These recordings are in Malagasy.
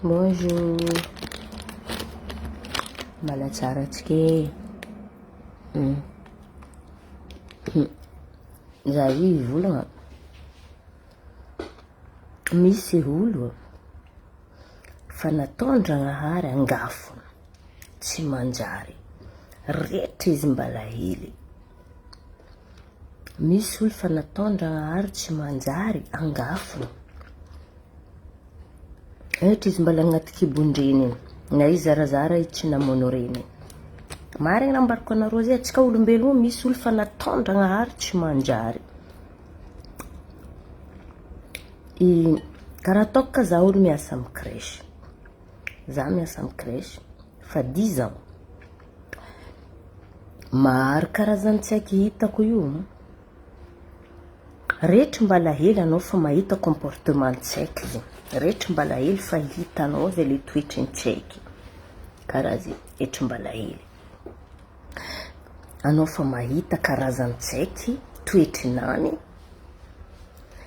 Bonjour. Mbala tsara antsika e. Hmm. Za io hivolagna. Misy olo fa nataon-dragnahary angafo tsy manjary. Rehetra izy mbala hely. Misy olo fa nataon-dragnahary tsy manjary angafo. Rehetra izy mbala agnaty kibon-dreniny. Na izy zarazara izy tsy namono reniny. Marigny raha ambarako anareo zay, antsika olombelogno misy olo fa nataon-dragnahary tsy manjary. I karaha ataoko ka za olo miasa amy crèche. Za miasa amy crèche fa dix ans. Maro karazany tsy haiky hitako io. Rehetra mbala hely anao fa mahita comportement tsy haiky zegny. Rehetra mbala hely fa hitanao zay le toetriny tsy haiky. Karaha zegny, rehetra mbala hely. Anao fa mahita karazany tsy haiky, toetrinany.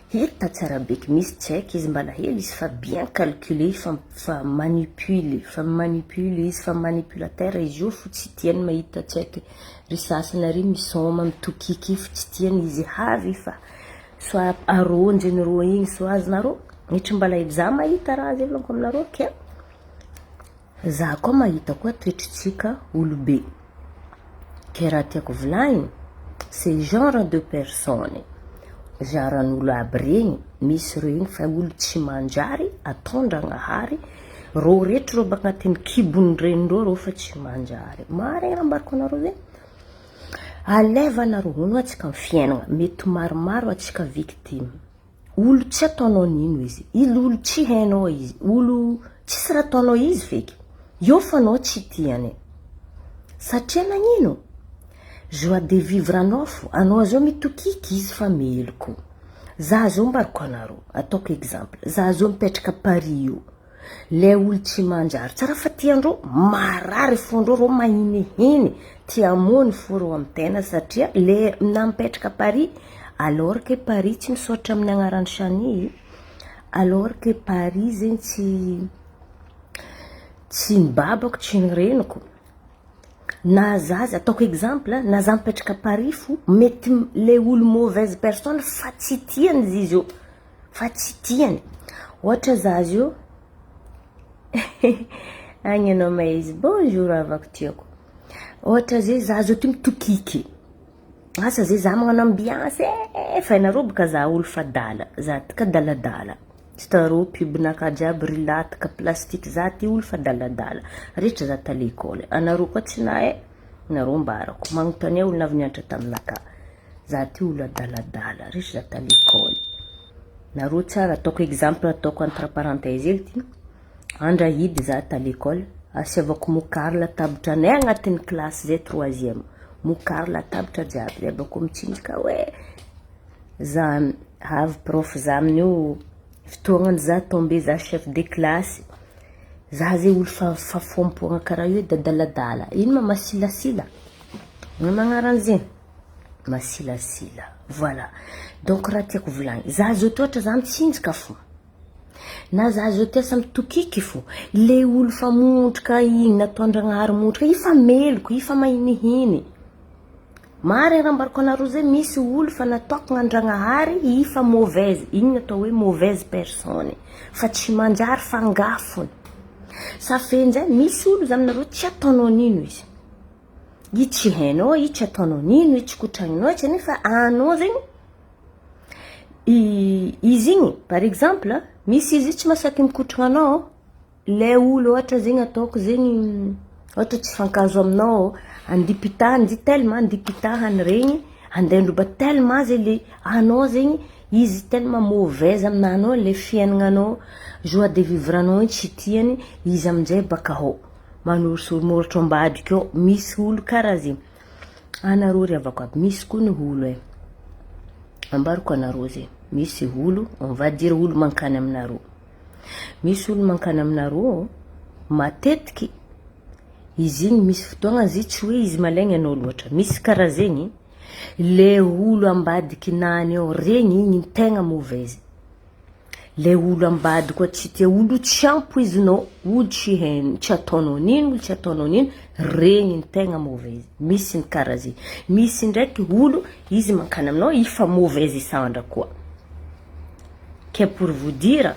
Hita tsara beky misy tsy haiky izy mbala hely izy fa bien calculé fa fa manipule, fa manipule izy fa manipulateur izy io fo tsy tiany mahita tsy haiky ry sasany ary misaoma mitokiky fo tsy tiany izy havy fa soit arônjiny rô igny soit azonarô mitry mbala hely za mahita raha zay volaniko aminarô ke Za koa mahita koa toetritsika olobe. Ke raha tiako volagniny, ce genre de personne, genre-n'olo aby regny, misy regny fa olo tsy manjary, ataon-dragnahary, rô rehetra rô baka agnatin'ny kibon'ny renindreo rô fa tsy manjary. Marigny raha ambarako anareo zegny. Alaiva anareo, hono antsika amy fiaignana, mety maromaro antsika victime. Olo tsy ataonao nino izy, olo tsy hainao izy, olo tsisy raha ataonao izy feky, eo fa anao tsy tiany. Satria nagnino? Joie de vivre anao fo, anao zao mitokiky izy fa meloko. Za zao ambarako anareo, ataoko exemple, za zao mipetraka Paris io, Le olo tsy manjary tsara fa tiandreo marary fondreo reo mahinihiny tia hamono fo reo am tena satria le nampetraka Paris alors que Paris tsy misaotra amin'ny agnaran'i Shani alors que Paris zegny tsy tsy ny babako tsy ny reniko na za ataoko exemple na za mipetraka Paris fo mety le olo mauvaise personne fa tsy tiany izy io fa tsy tiany. Ohatra za zio agny anao mahay izy bonjour havako tiako. Ohatra zay za zao ty mitokiky, asa zay za magnano ambiance e, fa hainareo boka za olo fa adala, za ty ka adaladala, tsy hitanareo pub-nakahy jiaby ry latka plastique, za ty olo fa adaladala, rehetra za ta l'école, anareo koa tsy nahay, nareo ambarako, magnontania olo navy nianatra taminakahy. Za ty olo adaladala, resy za ta l'école. Nareo tsara ataoko exemple ataoko entre parenthèse hely ty, Andrahidy za ta l'école, asiavako mokary latabatra anay agnatin'ny classe zay troisième, mokary latabatra jiaby zay bako mitsinjaka hoe za avy prof za amin'io fotoagnany za tombé za chef de classe, za zay olo fa fa fompoagna karaha io edy adaladala, ino ma masilasila? Ino ma agnaran'zegny? Masilasila, voilà. Donc raha tiako volagny, za zao ty ohatra za mitsinjaka fô, na za zao ty asa mitokiky fô, le olo fa mondroka igny nataon-dragnahary mondroka igny fa meloko, io fa mahinihiny. Marigny raha ambarako anareo zay, misy olo fa nataokagnan-dragnahary i fa mauvaise, igny no atao hoe mauvaise personne, fa tsy manjary fa angafony. Safenjay misy olo za aminareo tsy ataonao nino izy. I tsy hainao, i tsy ataonao nino, i tsy kotragninao, tsy hainao fa anao zegny izy igny par exemple misy izy tsy mahasaky mikotragna anao, le olo ohatra zegny ataoko zegny ohatra tsy hifankahazo aminao andipitahany izy tellement andipitahany regny andeha handroba tellement zay le anao zegny izy tellement mauvaise aminanao le fiaignananao joie de vivre anao igny tsy tiany izy aminjay baka ao. Manorisorimoritra ambadika ao, misy olo karaha zegny, anareo ry havako aby, misy koa ny olo e, ambarako anareo zegny, misy olo, on va dire olo mankany aminareo, misy olo mankany aminareo matetiky izy igny misy fotoagna izy tsy hoe izy malaigny anao loatra, misy karaha zegny. Le olo ambadikinany ao regny igny ny tegna mauvaise. Le olo ambadika koa tsy tia olo tsy ampoizinao, olo tsy hain- tsy ataonao nino, olo tsy ataonao nino, regny ny tegna mauvaise. Misy ny karaha zegny. Misy ndraiky olo izy mankany aminao i fa mauvaise isandra koa. Ke pour vous dire,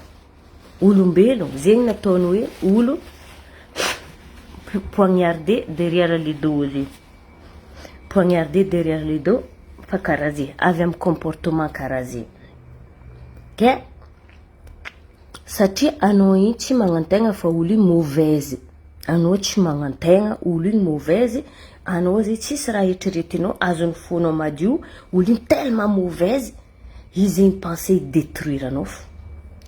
olombelogno zegny nataony hoe olo poignardé derrière le dos zegny. Poignardé derrière le dos fa karaha zegny, avy amy comportement karaha zegny. Ke satria anao igny tsy magnantegna fa olo igny mauvaise, anao tsy magnantegna olo igny mauvaise, anao zegny tsisy raha eritreretinao azon'ny fonao madio, olo igny tellement mauvaise, izy igny pense détruire anao fo.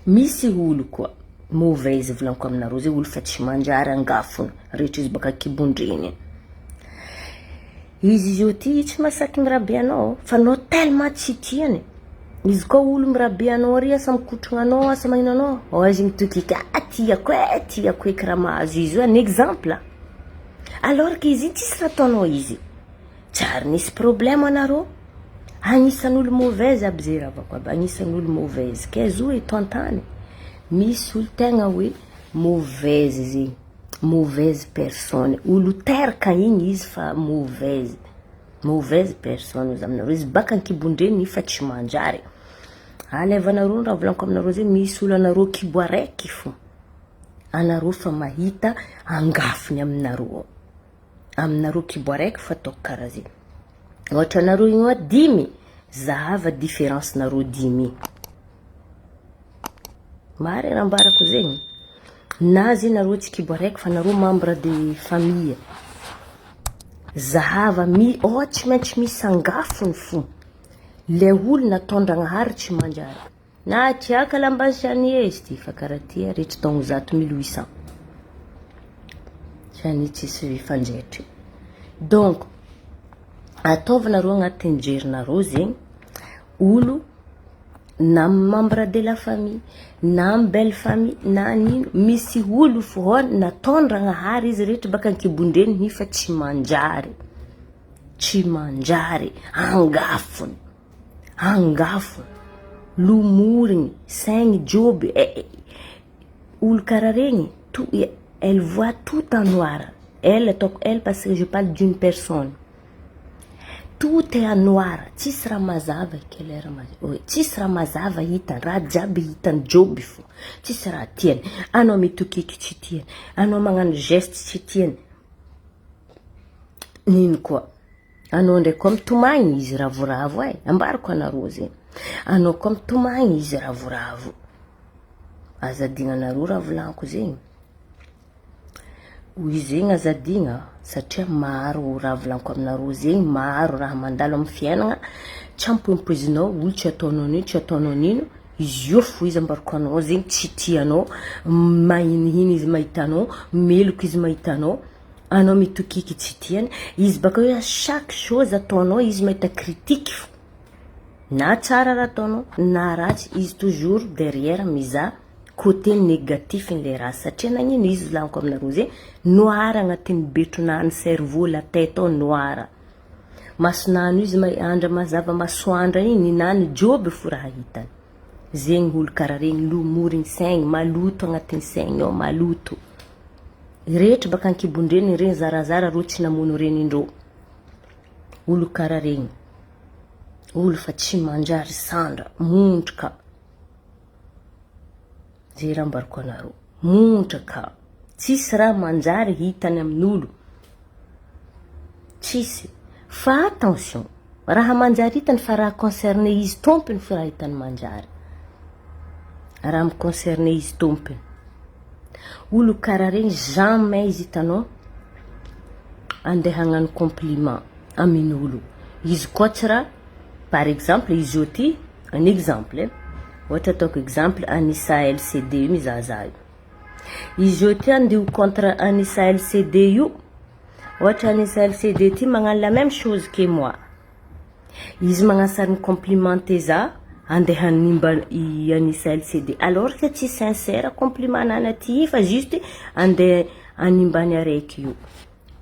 Misy olo koa mauvaise volaniko aminareo zay, olo fa tsy manjary angafony rehetra izy baka an-kibon-dreniny. Izy izy io ty tsy mahasaky mirabe anao fa anao tellement tsy tiany. Izy koa olo mirabe anao ary asa mikotrana anao, asa magnino anao, ao izy mitokiky ah tiako e, tiako eky raha mahazo izy io, un exemple. Alors que izy iny tsisy raha ataonao izy. Tsy ary nisy problème anareo. Agnisan'olo mauvaise aby zay ravako aby, agnisan'olo mauvaise. Ke zo eto an-tany, misy olo tegna hoe mauvaise zegny, mauvaise personne. Olo teraka igny izy fa mauvaise, mauvaise personne izy aminareo, izy baka an-kibon-dreniny fa tsy manjary. Alevanareo raha volaniko aminareo zegny, misy olo anareo kibo araiky fo, anareo fa mahita angafony aminareo ao. Aminareo kibo araiky fa ataoko karaha zegny. Ohatra anareo igny oa dimy, zahava différence nareo dimy igny. Marigny raha ambarako zegny. Na zegny nareo tsy kibo araiky fa nareo membre de famille. Zahava mi ao tsy maintsy misy angafony fo. Le olo nataon-dragnahary tsy manjary. Na tiaka lambasany izy ty fa karaha ty rehetra taogno zato 1800. Zany tsisy fanjaitry. Donc ataovanareo agnatin'ny jerinareo zegny olo na membre de la famille na belle famille na nino, misy olo fo nataon-dragnahary izy rehetra baka an-kibon-dreniny fa tsy manjary, tsy manjary, angafony, angafony, lomorigny, saigny joby, olo karaha regny tout, elle voit tout en noir. Elle ataoko elle parce que je parle d'une personne. Tout est en noir, tsisy raha mazava. Quelle heure mazava? Oui, tsisy raha mazava hitany, raha jiaby hitany joby fo. Tsisy raha tiany. Anao mitokiky tsy tiany, anao magnano geste tsy tiany. Nino koa? Anao ndraiky koa mitomagny izy ravoravo e, ambarako anareo zegny. Anao koa mitomagny izy ravoravo. Aza adignanareo raha volaniko zegny. Izy zegny aza adigna satria maro raha volaniko aminareo zegny, maro raha mandalo amin'ny fiainagna, tsy ampoimpoizinao, olo tsy ataonao nino, tsy ataonao nino, izy io fo izy ambarako anao zegny tsy tianao, mahinihiny izy mahita anao, meloko izy mahita anao, anao mitokiky tsy tiany, izy baka hoe chaque chose ataonao izy mahita critique fo. Na tsara raha ataonao na ratsy, izy toujours derrière mizaha côté négatif n'le raha satria nagnino izy volaniko aminareo zegny noir agnatin'ny betronany cerveau, la tête ao noir. Masonany io izy andra mazava masoandra igny ninany joby fo raha hitany. Zegny olo karaha regny lomorigny saigny, maloto agnatin'ny saigny ao, maloto. Rehetra baka an-kibon-dreniny regny zarazara rô tsy namono renindrô. Olo karaha regny, olo fa tsy manjary sandra, montraka. Zay raha ambarako anareo, montraka. Tsisy raha manjary hitany amin'olo. Tsisy. Fa attention, raha manjary hitany fa raha concerne izy tompony fo raha hitany manjary. Raha mi-concerne izy tompony. Olo karaha regny jamais izy hitanao andeha hagnano compliment amin'olo. Izy koa tsy raha, par exemple izy io ty, un exemple, ohatra ataoko exemple Anissa LCD io mizahazaha io. Izy io ty andeha ho contre Anissa LCD io, ohatra Anissa LCD ty magnano la même chose que moi. Izy magnano sary mi-complimenter za, andeha hanimba i Anissa LCD alors que tsy sincère compliment nany aty fa juste andeha hanimbany araiky io.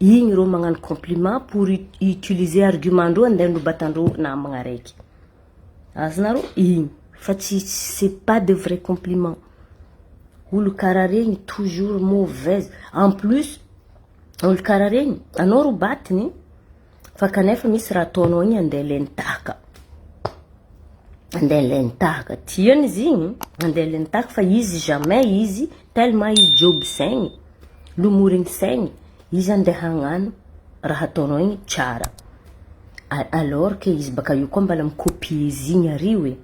Igny reo magnano compliment pour utiliser argument ndreo andeha androbatandreo namagna araiky. Azonareo? Igny fa tsy c'est pas de vrai compliment. Olo karaha regny toujours mauvaise. En plus olo karaha regny anao robatiny fa kanefa misy raha ataonao igny andeha alainy tahaka. Andeha alainy tahaka. Tiany izy igny andeha alainy tahaka fa izy jamais izy tellement izy joby saigny, lomorigny saigny, izy andeha hagnano raha ataonao igny tsara. Alors que izy baka io koa mbala mi-copier izy igny ary oe.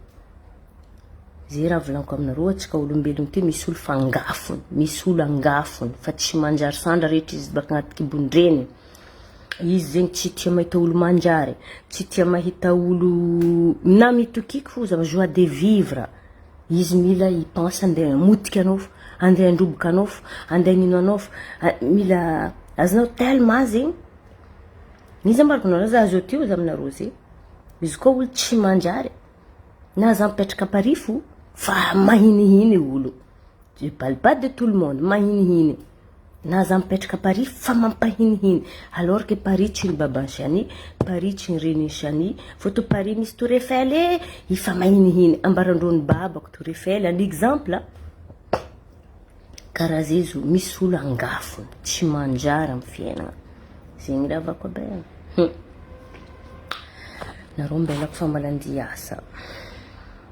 Zay raha volaniko aminareo, antsika olombelogno ty misy olo fa angafony, misy olo angafony fa tsy manjary sandra rehetra izy baka agnaty kibon-dreniny. Izy zegny tsy tia mahita olo manjary, tsy tia mahita olo na mitokiky fo zany joie de vivre. Izy mila hi pense andeha hamotika anao fo, andeha handroboka anao fo, andeha hagnino anao fo, mila azonao tellement zegny. Iza marina anareo za zao ty hozy aminareo ze, izy koa olo tsy manjary na za mipetraka Paris fo fa mahinihiny olo, je parle pas de tout le monde, mahinihiny, na za mipetraka Paris fa mampahinihiny, alors que Paris tsy ny baban'i Shani, Paris tsy ny renin'i Shani, fôtony Paris misy tour Eiffel e, efa mahinihiny, ambarandreo ny babako tour Eiffel, un exemple, karaha zay zo, misy olo angafony, tsy manjary amy fiaignana, zegny ravako aby e. Nareo mbelako fa mbola andeha hiasa,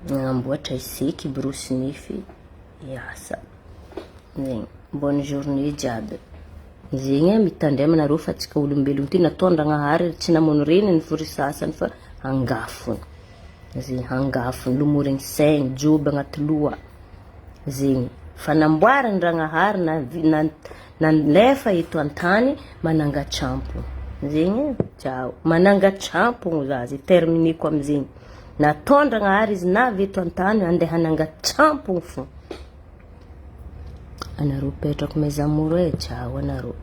hagnamboatra seky, hiborosy nify, hiasa, zegny, bonne journée jiaby, zegny e mitandrema nareo fa antsika olombelogno ty nataon-dragnahary tsy namono reniny fo ry sasany fa angafony, zegny angafony, lomorigny saigny, joby agnaty loha, zegny fa namboarin-dragnahary nalefa eto an-tany manangatrampo, zegny e, ciao, manangatrampo za zay termineko amizegny, nataon-dragnahary izy navy eto an-tany andeha hanangatrampo fô. Anareo mipetrako mes amours e, ciao anareo.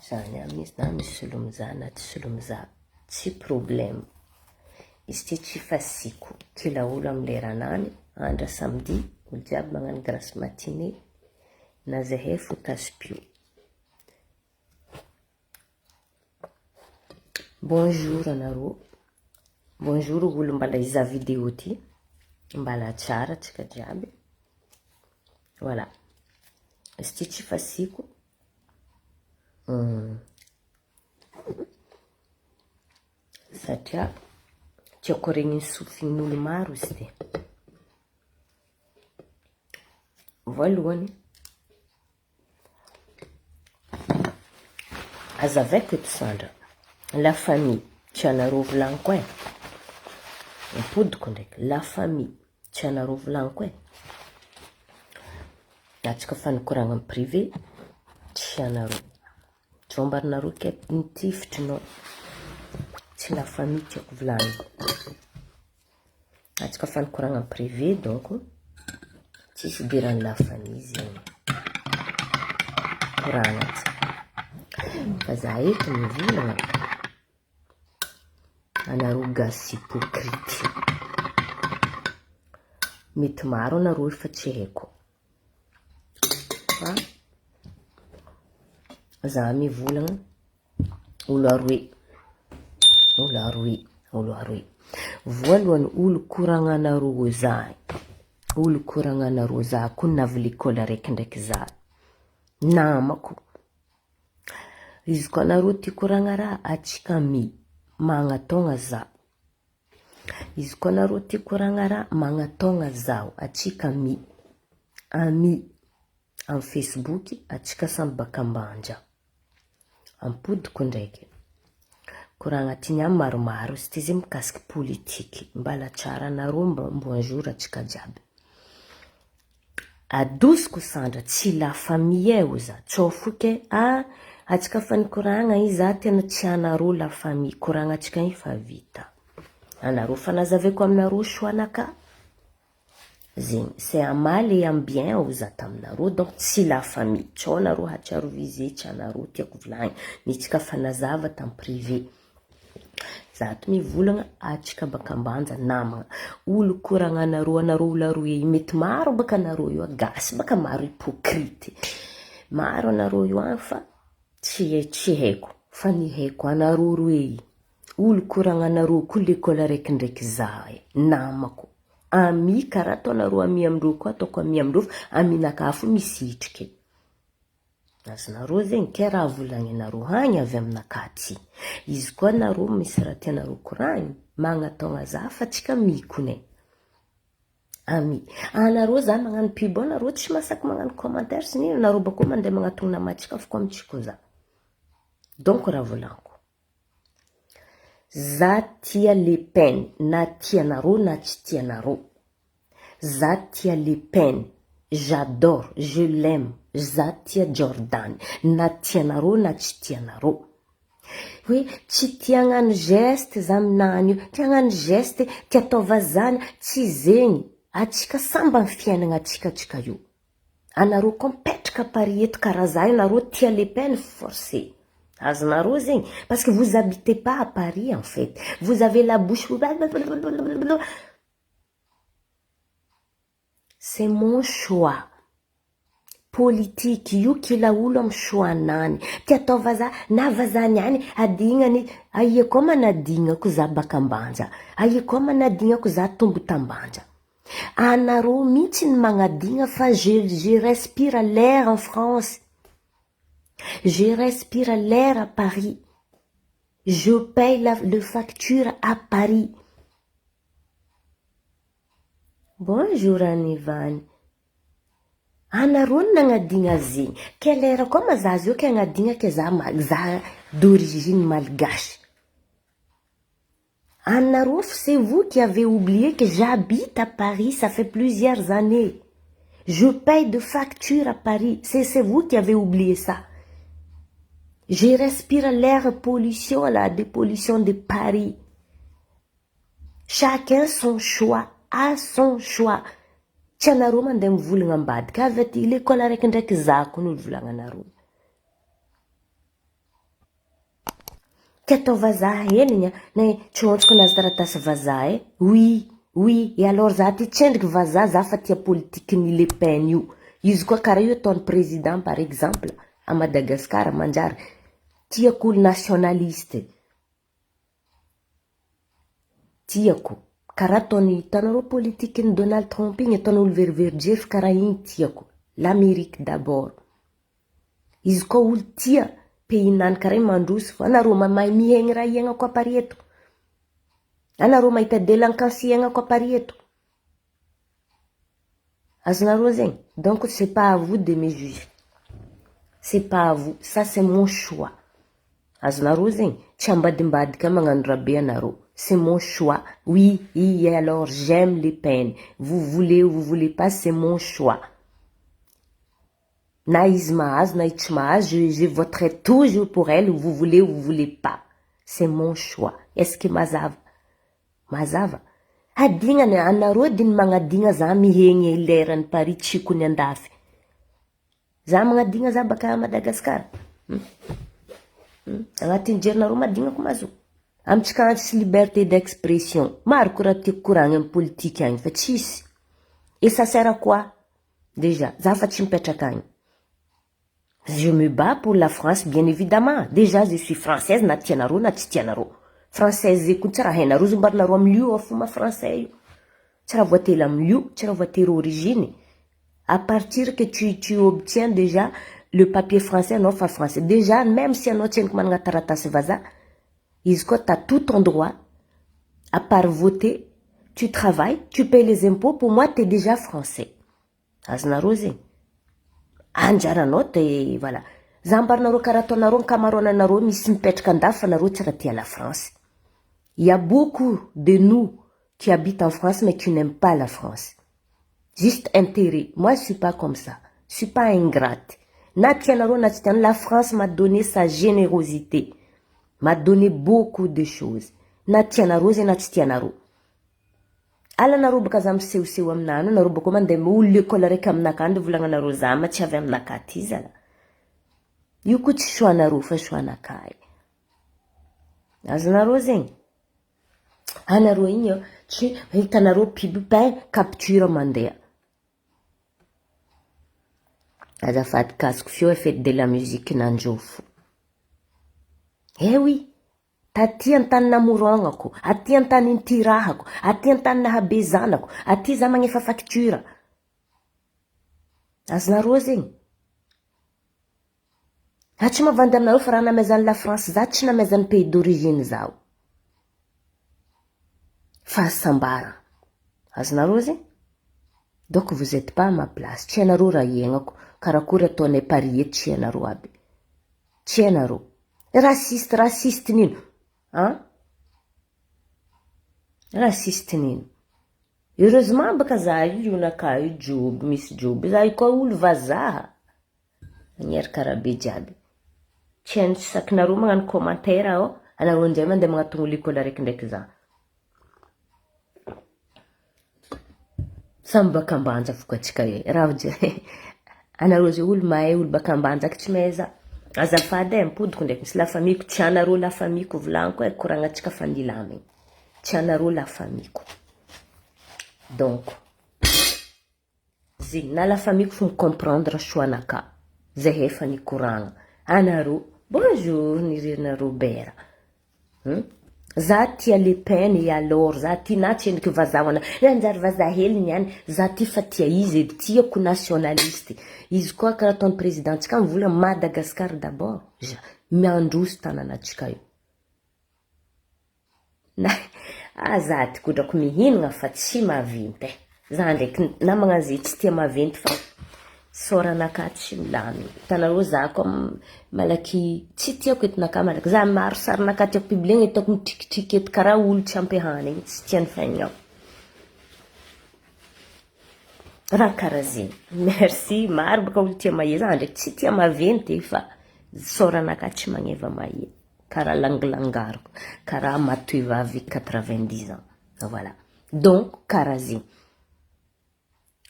Zany aby izy na misy solomizaha na tsy solomizaha tsy problème. Izy ty tsy fasiko, kila olo amy leranany, andra samedi olo jiaby magnano grasse matinée na zahay fo tasipio. Bonjour anareo, bonjour olo mbala hizaha vidéo ty, mbala tsara antsika jiaby, voilà, izy ty tsy fasiko, satria tiako regnin'ny sofin'olo maro izy ty, voalohany. Azavaiko eto Sandra, la famille tsy anareo volagniko e, ampodiko ndraiky, la famille tsy anareo volagniko e, antsika fa nikoragna amy privé tsy anareo, tsy ombarinareo ke nitifitry nao, tsy la famille tiako volagnina. Antsika fa nikoragna en privé donc tsisy idiran'ny la famille zegny. Koragna ty. Fa za eto mivolagna anareo gasy hypocrite. Mety maro anareo efa tsy haiko. Fa za mivolagna Olo aroe, olo aroe, olo aroe. Voalohany olo koragnanareo za, olo koragnanareo za koa navy lekôly araiky ndraiky za, namako. Izy koa anareo tia koragna raha, atsika mi magnatôgna za. Izy koa anareo tia koragna raha, magnatôgna zaho, atsika mi, ami. Am facebook atsika samy baka ambanja. Ampodiko ndraiky. Koragna ty niany maromaro izy ty zay mikasiky politiky. Mbala tsara anareo mba bonjour atsika jiaby. Adosiko Sandra tsy la famille e oza. Tsao fo ke ah atsika fa nikoragna i za tena tsy anareo la famille. Koragna atsika igny fa vita. Anareo fa nazavaiko aminareo choix naka. Zegny, c'est en mal et en bien ho za taminareo donc tsy la famille, tsao nareo hatsiaro visé tsy anareo tiako volagny, ny tsika fa nazava tam privé. Za ato mivolagna atsika baka ambanja namagna. Olo koragnanareo anareo olo aroe io mety maro baka anareo io gasy baka maro hypocrite. Maro anareo io agny fa tsy tsy haiko fa ny haiko anareo roe io olo koragnanareo koa lekôly araiky ndraiky za e namako. Ami karaha ataonareo ami amindreo koa ataoko ami amindreo fa aminakahy fo misitriky. Azonareo zegny ke raha volagninareo agny avy aminakahy aty. Izy koa nareo misy raha tianareo koragny, magnataogna za fa tsika mikony e. Ami. Anareo za magnano pub anareo tsy masaky magnano commentaire sy nino, nareo bakeo mandeha magnatogno namantsika fo koa amintsika za. Donc raha volagniko. Za tia Le Pen na tianareo na tsy tianareo. Za tia Le Pen, j'adore, je l'aime, za tia Jordan na tianareo na tsy tianareo. Hoe tsy tia hagnano geste za aminany io, tia hagnano geste, tia atao vazaha, tsy zegny, atsika sambany fiainagna atsika atsika io. Anareo koa mipetraka Paris eto karaha za io nareo tia Le Pen forcé. Azonareo zegny? Parce que vous habitez pas à Paris en fait. Vous avez la bouche C'est mon choix. Politique io kila olo amy choix-nany. Tia atao vazaha na vazaha niany adignany aia koa manadignako za baka Ambanja. Aia koa manadignako za tombo t'Ambanja. Anareo mihitsy ny magnadigna fa je je respire l'air en France. Je respire l'air à Paris. Je paye la le facture à Paris. Bonjour Anivany. Anareo no nagnadigna zegny. Ke lera koa ma za zao ke agnadigna ke za za d'origine malgache. Anareo c'est vous qui avez oublié que j'habite à Paris ça fait plusieurs années. Je paye de facture à Paris. C'est c'est vous qui avez oublié ça. Je respire l'air pollution la dépollution de Paris. Chacun son choix, a son choix. Tsy anareo mandeha mivolagna ambadika avy aty l'école araiky ndraiky za koa no volagnanareo. Ty atao vazaha henigna na tsy hontsoko nahazo taratasy vazaha e. Oui, oui, et alors za ty tsy endriky vazaha za fa tia politikin'i Le Pen io. Izy koa karaha io ataon'ny président par exemple à Madagascar manjary tiako olo nationaliste. Tiako. Karaha ataony hitanareo politikin'i Donald Trump igny ataon'olo verivery jery fa karaha igny tiako. L'Amerique d'abord. Izy koa olo tia pays-nany karaha igny mandroso fa anareo ma mahay mihaigny raha iaignako à Paris eto? Anareo mahita délinquance iaignako à Paris eto? Azonareo zegny? Donc c'est pas à vous de me juger. C'est pas à vous. Ça c'est mon choix. Azonareo zegny? Tsy ambadimbadika magnano rabe anareo. C'est mon choix. Oui, oui, et alors j'aime Le Pen. Vous voulez ou vous voulez pas, c'est mon choix. Na izy mahazo na izy tsy mahazo, je, je voterai toujours pour elle, vous voulez ou vous voulez pas. C'est mon choix. Est-ce que mazava? Mazava. Adignany, anareo diny magnadigna za mihegny leran'ny Paris tsikony andafy. Za magnadigna za baka Madagascar. Hmm? Hmm? Agnatin'ny jerinareo madignako mazo. Amintsika tsisy liberté d'expression. Maro ko raha tiako koragna amin'ny politique agny fa tsisy. Et ça sert à quoi? Déjà, za fa tsy mipetraka agny. Je me bats pour la France, bien évidemment. Déjà, je suis française, na tianareo na tsy tianareo. Française zay koa tsy raha hainareo zombarinareo amin'io fomba français io. Tsy raha voatery amin'io, tsy raha voatery origine. À partir que tu obtiens déjà le papier français anao fa français. Déjà, même si anao tsy haiko manana taratasy vazaha, izy koa t'as tout ton droit, à part voter, tu travailles, tu payes les impôts, pour moi, t'es déjà français. Azonareo zegny. Anjaranao te voilà. Za ambarinareo karaha ataonareo ankamaroananareo misy mipetraka andafy fa nareo tsy raha tia la France. Il y a beaucoup de nous qui habitent en France mais qui n'aiment pas la France. Juste intérêt. Moi, je suis pas comme ça. Je suis pas ingrate. Na tianareo na tsy tianareo, la France m'a donné sa générosité. M'a donné beaucoup de choses. Na tianareo zay na tsy tianareo. Alanareo baka za misehoseho aminany, anareo baka mandeha olo l'école araiky aminakahy nde volagnanareo za ma tsy avy aminakahy ty zala. Io koa tsy choix-nareo fa choix-nakahy. Azonareo zegny? Anareo igny tsy hitanareo pub pain capture mandeha. Azafady kasiko feo fête de la musique nandrofo. Eh oui, taty an-tany namorognako, aty an-tany nitirahako, aty an-tany nahabe zanako, aty za magnefa facture. Azonareo zegny? Za tsy mavandy aminareo fa raha namezan'ny la France za tsy namezan'ny pays d'origine zaho. Fahasambarana. Azonareo zegny? Donc vous êtes pas à ma place. Tsy hainareo raha iaignako. Karakory ataonay Paris eto tsy hainareo aby. Tsy hainareo. Raciste, raciste nino? Hein? Raciste nino? Heureusement baka za io lionaka io joby, misy joby. Za io koa olo vazaha. Magneraka rabe jiaby. Tsy hainy tsy sakinareo magnano commentaire ao, anareo indray mandeha magnatogno l'école araiky ndraiky za. Samy baka ambanja foko atsika e. Raha anareo zay olo mahay olo baka ambanja tsy mahay za. Azafady e, mipodiko ndraiky misy la famille-ko, tsy anareo la famille-ko volagniko e, koragnatsika fa nilamigny. Tsy anareo la famille-ko. Donc, zegny na la famille-ko fo mi-comprendre choix-naka. Zahay efa nikoragna. Anareo, bonjour Nirina Robert. Za tia Le Pen et alors za ty na tsy endriky vazaha ana nanjary vazaha hely niany za ty fa tia izy edy tiako nationaliste izy koa karaha ataon'ny président-tsika mivola Madagascar d'abord miandroso tanànatsika io na ah za ty kodrako mihinagna fa tsy maventy e za ndraiky namagna zay tsy tia maventy fa sôranakahy tsy milamigny hitanareo za koa malaky tsy tiako entinakahy malaky za maro sarinakahy tiako publier hitako mitrikitriky eto karaha olo tsy ampy hanigny tsy tian'ny fiaignanako raha karaha zegny merci maro baka olo tia mahia za ndraiky tsy tia maventy fa sôranakahy tsy magneva mahia karaha langilangariko karaha matoy vavy 90 ans voilà donc karaha zegny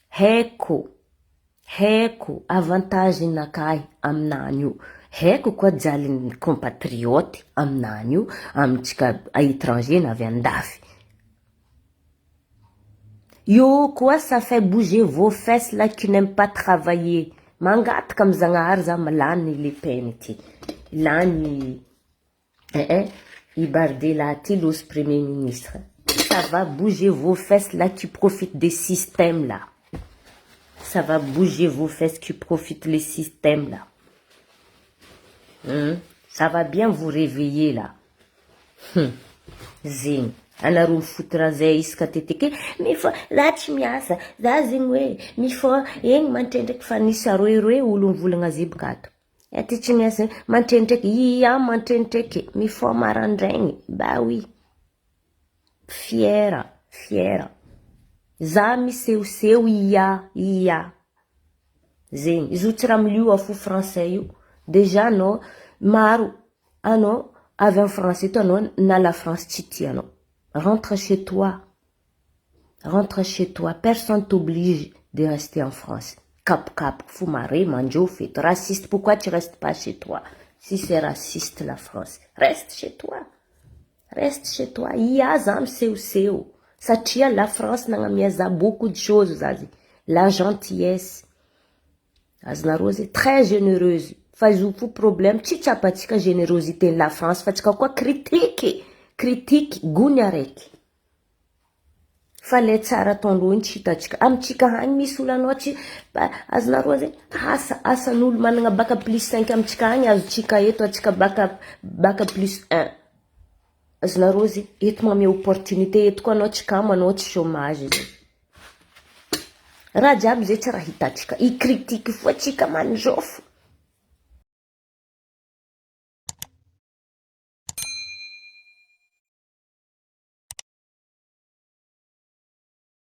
haiko haiko avantage nakahy aminany io haiko koa jalin'ny compatriote aminany io amitsika étranger na avy andafy io koa ça fait bouger vos fesses là qui n'aiment pas travailler mangataka amy zagnahary za lany Le Pen ty lany eh i Bardella ty losy premier ministre ça va bouger vos fesses là qui profitent des systèmes là ça va bouger vos fesses qui profitent les systèmes là Ça va bien vous réveiller là. Zegny. Anareo mifotora zay isaka teteke mifa za tsy miasa za zegny hoe mifa egny mantrendreky fa nisy aroeroe olo mivolagna zebaka ato. Aty tsy miasa mantrendreky ia mantrendreky mifoha marandraigny bah oui. Fiera, fiera. Za misehoseho ia, ia. Zegny. Izy io tsy raha milio fo français io. Déjà anao maro anao avy amy français eto anao na la France tsy tianao. Rentre chez toi. Rentre chez toi. Personne t'oblige de rester en France. Kapokapoky fo mare mandrofo eto. Raciste, pourquoi tu restes pas chez toi? Si c'est raciste la France, reste chez toi. Reste chez toi. Ia za misehoseho. Satria la France nagnamia za beaucoup de choses za zegny. La gentillesse. Azonareo zay très généreuse. Fa izy io fo problème tsy tsapatsika générosité la France fa tsika koa critique. Critique gony araiky. Fa le tsara ataondreo igny tsy hitatsika. Amitsika agny misy olo anao tsy azonareo zay asa asan'olo manana bac plus 5 amitsika agny azotsika eto atsika bac plus 1. Azonareo zay eto manome opportunité eto koa anao tsy kamo anao tsy chômage zay. Raha jiaby zay tsy raha hitatsika. I critique fo atsika mandrofo.